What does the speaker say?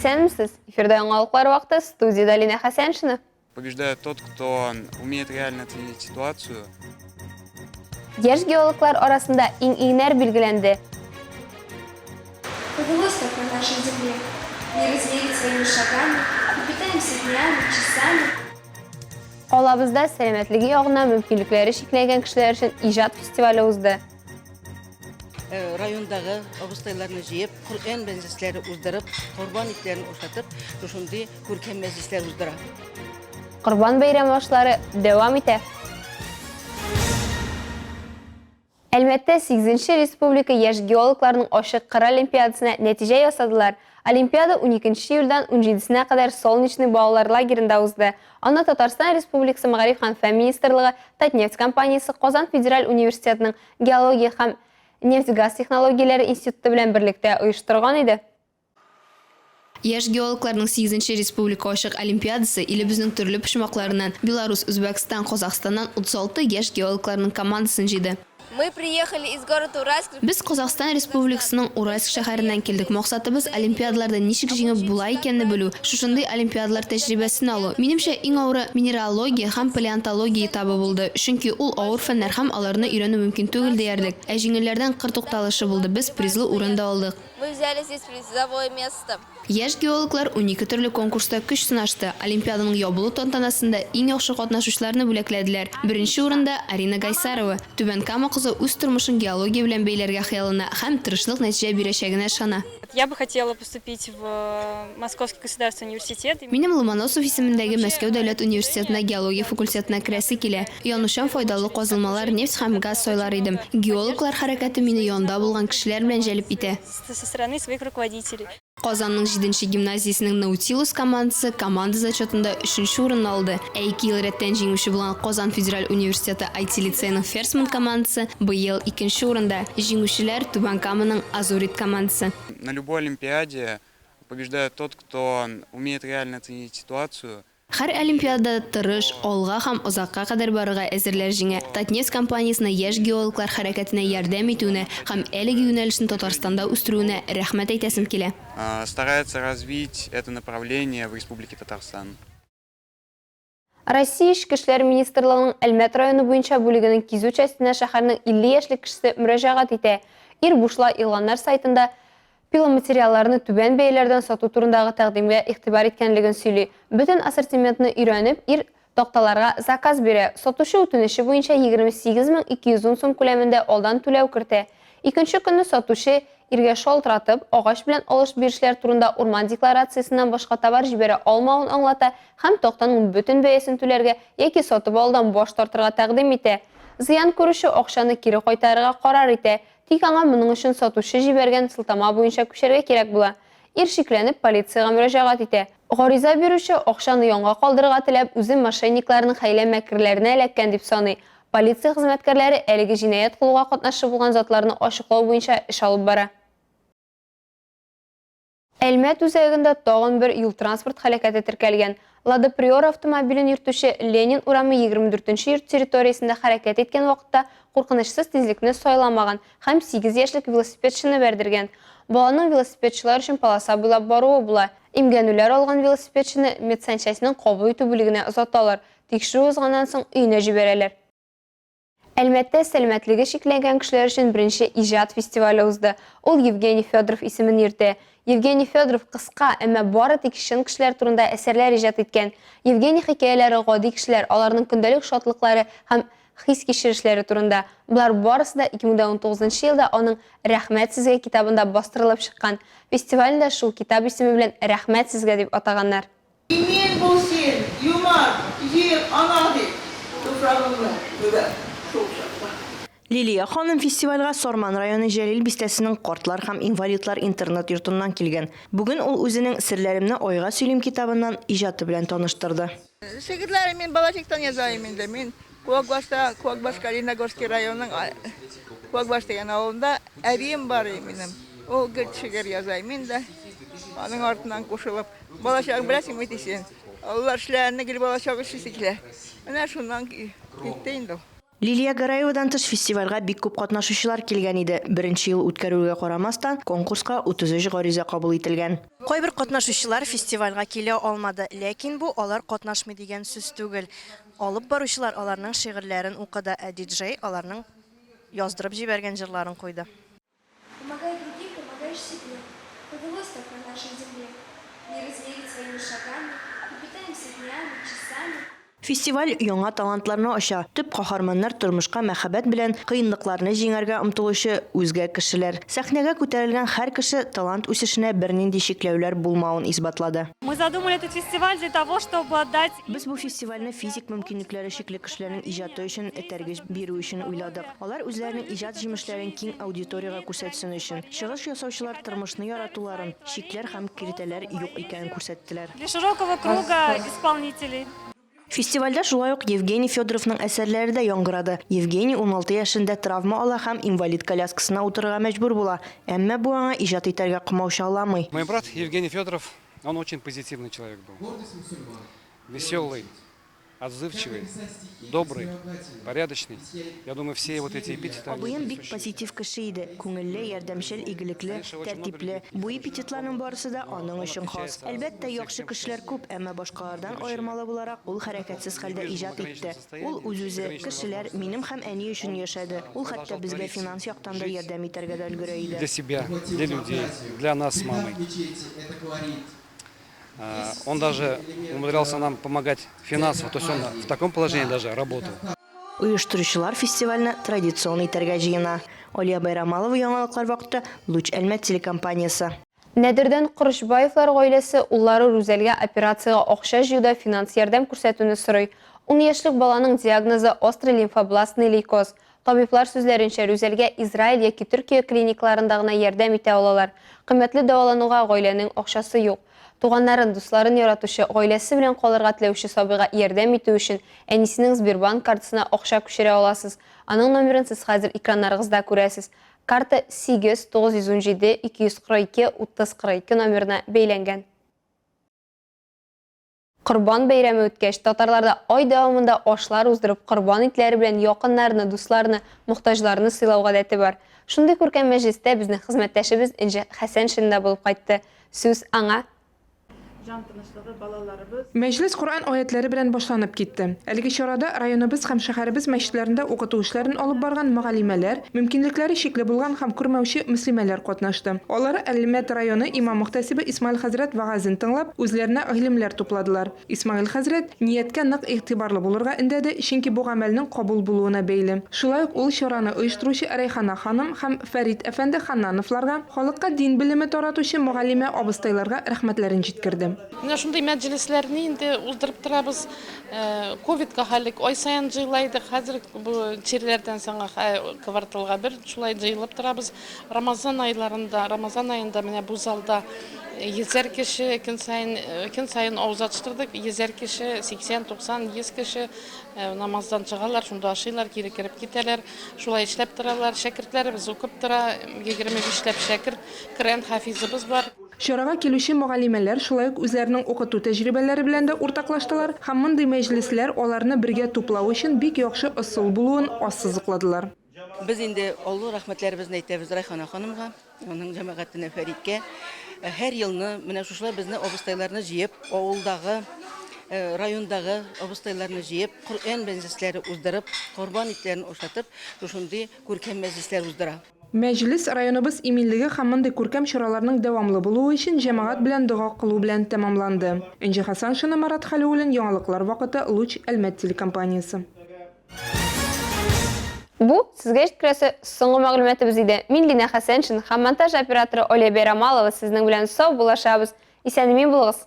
Исәнмесез! Эфирда яңалыклар вакыты, студиядә Линә Хәсәншина. Побеждает тот, кто умеет реально оценить ситуацию. Яшь геологлар арасында иң-иңнәр билгеләнде. Повелось так на нашей земле. Не размерить своими шагами, Мы питаемся днями, часами. Калабызда сәламәтлеге ягыннан мөмкинлекләре чикләнгән кешеләр өчен иҗат фестивале узды. Э, райондагы абыстайларны җыеп, Коръән мәҗлесләре уздырып, корбан итләрен ашатып, шушындый күркәм мәҗлесләр уздыра. Корбан бәйрәме ашлары дәвам итә. Әлмәттә сигезенче республика яшь геологларының ачык кыр олимпиадасына нәтиҗә ясадылар. Олимпиада уникенче июльдән унҗидесенә кадәр Солнечный балалар лагеренда узды. Аны Татарстан Республикасы Мәгариф һәм фән министрлыгы, Татнефть компаниясе, Казан федераль университетының Геология һәм нефть-газ технологияләре институты белән берлектә оештырган иде. Яшь геологларның сигезенче республика ачык олимпиадасы илебезнең төрле почмакларыннан, Беларусь, Үзбәкстан, Казахстаннан 36 яшь геологларның командасын җыйды. Мы приехали из города Уральск. Без Казахстан Республикасының Уральск шәһәреннән килдек. Максатыбыз, олимпиадаларда ничек җиңеп була икәнне белү, шушындый олимпиадалар тәҗрибәсен алу. Минемчә, иң авыры минералогия һәм палеонтология этабы булды, чөнки ул авыр фәннәр һәм аларны өйрәнү мөмкин түгел диярлек. Ә җиңелләрдән кыр тукталышы булды, без призлы урын да алдык. Мы взяли здесь призовое место. Яшь геологлар 12 төрле конкурста көч сынашты. Олимпиаданың ябылу тантанасында иң яхшы катнашучыларны бүләкләделәр. Беренче урында, Арина Гайсарова. Түбән Кама кызы үз тормышын геология белән бәйләргә хыяллана һәм тырышлык нәтиҗә бирәчәгенә ышана. Я бы хотела поступить в Московский государственный университет. Минем Ломоносов исемендәге Мәскәү дәүләт университетына геология факультетына керәсе килә. Янучан файдалы казылмалар, нефть һәм газ сайлар идем. Геологлар хәрәкәте мине янда булган кешеләр белән җәлеп итә. Со стороны своих руководителей. Казанның җиденче гимназиясенең Наутилус командасы команда зачетында өченче урынны алды. Ә ике ел рәттән җиңүче булган Казан федераль университеты IT-лицееның Ферсман командасы быел икенче урында. Җиңүчеләр, Түбән Каманың Азурит командасы. На любой олимпиаде побеждает тот, кто умеет реально оценить ситуацию. Һәр олимпиадада тырыш, алга һәм озакка кадәр барырга әзерләр җиңә. Татнефть компаниясенә яшь геологлар хәрәкәтенә ярдәм итүенә һәм әлеге юнәлешне Татарстанда үстерүенә рәхмәт әйтәсем килә. Старается развить это направление в Республике Татарстан. Россия Эчке эшләр министрлыгының Әлмәт районы буенча бүлегенең кизү частенә шәһәрнең 50 яшьлек кешесе мөрәҗәгать итә. Ир бушлай игъланнар сайтында пиломатериалларны түбән бәяләрдән сату турындагы тәкъдимгә игътибар иткәнлеген сөйли. Бөтен ассортиментны өйрәнеп, ир такталарга заказ бирә. Сатучы үтенече буенча 28 210 сум күләмендә алдан түләү кертә. Икенче көнне сатучы иргә шалтыратып, агач белән алыш-бирешләр турында урман декларациясеннән башка товар җибәрә алмавын аңлата һәм тактаның бөтен бәясен түләргә яки сатып алудан баш тартырга тәкъдим итә. Зыян күрүче акчаны кире кайтарырга карар итә, Тик аңа моның өчен сатучы җибәргән сылтама буенча күчәргә кирәк була. Ир шикләнеп полициягә мөрәҗәгать итә. Гариза бирүче, акчаны янга калдырырга теләп, үзе мошенникларның хәйлә-мәкерләренә эләккән дип саный. Полиция хезмәткәрләре әлеге җинаять кылуга катнашы булган затларны ачыклау буенча эш алып бара. Әлмәт үзәгендә тагын бер юл-транспорт һәлакәте теркәлгән. Лада Приора автомобилен йөртүче Ленин урамы 24 нче йорт территориясендә хәрәкәт иткән вакытта куркынычсыз тизлекне сайламаган һәм сигез яшьлек велосипедчыны бәрдергән. Баланың велосипедчылар өчен полоса буйлап баруы була. Имгәнүләр алган велосипедчыны медсанчастьның кабул итү бүлегенә озаталар, тикшерү узганнан соң өенә җибәрәләр. Әлмәттә сәламәтлеге чикләнгән кешеләр өчен беренче иҗат фестивале узды. Ул Евгений Федоров исемен йөртә. Евгений Федоров кыска, әмма бары тик чын кешеләр турында әсәрләр иҗат иткән. Евгений хикәяләре гади кешеләр, аларның көндәлек шатлыклары һәм хис-кичерешләре турында. Болар барысы да 2019 нчы елда аның Рәхмәт сезгә китабында бастырылып чыккан. Фестивальне дә шул китап исеме белән Рәхмәт сезгә дип атаганнар. Имин бул син, юмарт җир ана, дип, туфрагыңны үбәм шул чакта. Лилия ханым фестивальгә Сарман районы Җәлил бистәсенең картлар һәм инвалидлар интернат-йортыннан килгән. Бүген ул үзенең Серләремне айга сөйлим китабыннан иҗаты белән таныштырды. Шигырьләрен мин балачактан яза идем инде. Мин Куакбашта, Куакбаш Калиногорский районының Куакбаш дигән авылында әбием бар иде минем. Ул гел шигырь яза, мин дә аның артыннан кушылып. Балачагың беләсең бит син. Олылар эшләгәнне гел балачак эшлисе килә. Менә шуннан китте инде ул. Лилия Гәрәевадан тыш фестивальгә бик күп катнашучылар килгән иде. Беренче ел үткәрелүгә карамастан, конкурска 33 гариза кабул ителгән. Кайбер катнашучылар фестивальгә килә алмады, ләкин бу алар катнашмый дигән сүз түгел. Алып баручылар аларның шигырьләрен укыды, ә диджей аларның яздырып җибәргән җырларын куйды. Помогай другим, помогаешь себе. Повелось так на нашей земле. Не размерить своими шагами, Мы питаемся днями, часами. Фестиваль яңа талантларны ача. Төп каһарманнар тормышка мәхәббәт белән кыенлыкларны җиңәргә омтылучы үзгә кешеләр. Сәхнәгә күтәрелгән һәр кеше талант үсешенә бернинди чикләүләр булмавын исбатлады. Мы задумали этот фестиваль для того, чтобы дать. Без бу фестивальне физик мөмкинлекләре чикле кешеләрнең иҗаты өчен этәргеч бирү өчен уйладык. Алар үзләренең иҗат җимешләрен киң аудиториягә күрсәтсен өчен. Чыгыш ясаучылар тормышны яратуларын, чикләр һәм киртәләр юк икәнен күрсәттеләр. Для широкого круга исполнителей. Фестивальдә шулай ук Евгений Федоровның әсәрләре дә яңгырады. Евгений 16 яшендә травма ала һәм инвалид коляскасына утырырга мәҗбүр була. Әмма бу аңа иҗат итәргә комаучаламый. Мой брат Евгений Федоров, он очень позитивный человек был. Веселый, отзывчивый, добрый, порядочный. Я думаю, все вот эти эпитеты... Абыем бик позитив кеше иде. Күңелле, ярдәмчел, игелекле, тәртипле. Бу эпитетларның барысы да аның өчен хас. Әлбәттә, яхшы кешеләр күп, әмма башкалардан аермалы буларак, ул хәрәкәтсез хәлдә иҗат итте. Ул үз-үзе, кешеләр, минем һәм әни өчен яшәде. Ул хәтта безгә финанс яктан да ярдәм итәргә дә өлгерә иде. Для себя, для людей, для нас с мамой. Он даже умудрялся нам помогать финансово, то есть он в таком положении даже работал. Оештыручылар фестивальне традицион итәргә җыена. Алия Байрамалова яңалыклар вакыты, Луч Әлмәт телекомпаниясе. Нәдердән Корычбаевлар гаиләсе уллары Рүзәлгә операциягә акча җыюда финанс ярдәм күрсәтүне сорый. Ун яшьлек баланың диагнозы, острый лимфобластный лейкоз. Табиблар сүзләренчә, Рүзәлгә Израиль яки Төркия клиникаларында гына ярдәм итә алалар. Кыйммәтле дәвалануга гаиләнең акчасы юк. Туганнарын, дусларын яратучы, гаиләсе белән калырга теләүче сабыйга ярдәм итү өчен әнисенең Сбербанк картасына акча күчерә аласыз. Аның номерын сез хәзер экраннарыгызда күрәсез. Карта 8 917 242 30 42 номерына бәйләнгән. Корбан бәйрәме үткәч, татарларда ай дәвамында ашлар уздырып, корбан итләре белән якыннарны, дусларны, мохтаҗларны сыйлау гадәте бар. Шундый күркәм мәҗлестә безнең хезмәттәшебез Энҗе Хәсәншина да булып кайтты. Сүз аңа. Җан тынычлыгы, балаларыбыз. Мәҗлес Коръән аятьләре белән башланып китте. Әлеге чарада районыбыз һәм шәһәребез мәчетләрендә укыту эшләрен алып барган мөгаллимәләр, мөмкинлекләре чикле булган һәм күрмәүче мөслимәләр катнашты. Алар Әлмәт районы имам-мөхтәсибе Исмаил хәзрәт вәгазен тыңлап, үзләренә гыйлемләр тупладылар. Исмаил хәзрәт нияткә нык игътибарлы булырга өндәде, чөнки бу гамәлнең кабул булуына бәйле. Шулай ук ул чараны оештыручы Рәйхана ханым һәм Фәрит әфәнде Ханнановларга, халыкка дин белеме таратучы мөгаллимә абыстайларга рәхмәтләрен җиткерде. Менә шундый мәҗлесләрне инде уздырып торабыз. Ковидка хәлек ай саен җыела идек, хәзер бу чирләрдән соң кварталга бер шулай җыелып торабыз. Рамазан айларында, Рамазан аенда менә бу залда йөзәр кеше көн саен, көн саен авыз ачтырдык, йөзәр кеше, 80, 90, 100 кеше намаздан чыгалар, шунда ашыйлар, кире кереп китәләр. Шулай эшләп торалар. Шәкертләребез укып тора, 25 ләп шәкерт, Коръән хафизыбыз бар. Чарага килүче мөгаллимәләр шулай ук үзләренең укыту тәҗрибәләре белән дә уртаклаштылар һәм мондый мәҗлесләр аларны бергә туплау өчен бик яхшы ысул булуын ассызыкладылар. Без инде олы рәхмәтләребезне әйтәбез Райхана ханымга, аның җәмәгатенә Фәриткә. Һәр елны менә шушылай безне абыстайларны җыеп, авылдагы, райондагы абыстайларны җыеп, Коръән мәҗлесләре уздырып, корбан итләрен ашатып, шушындый күркәм мәҗлесләр уздыра. Мәҗлес районыбыз иминлеге һәм мондый күркәм чараларның дәвамлы булуы өчен җәмәгать белән дога кылу белән тәмамланды. Энҗе Хәсәншина, Марат Хәлиуллин, Яңалыклар вакыты, Луч, Әлмәт телекомпаниясе. Бу, сезгә җиткерәсе соңгы мәгълүматыбыз иде. Мин Линә Хәсәншин һәм монтаж операторы Оля Бәйрамалова сезнең белән сау булашабыз. Исән-имин булыгыз!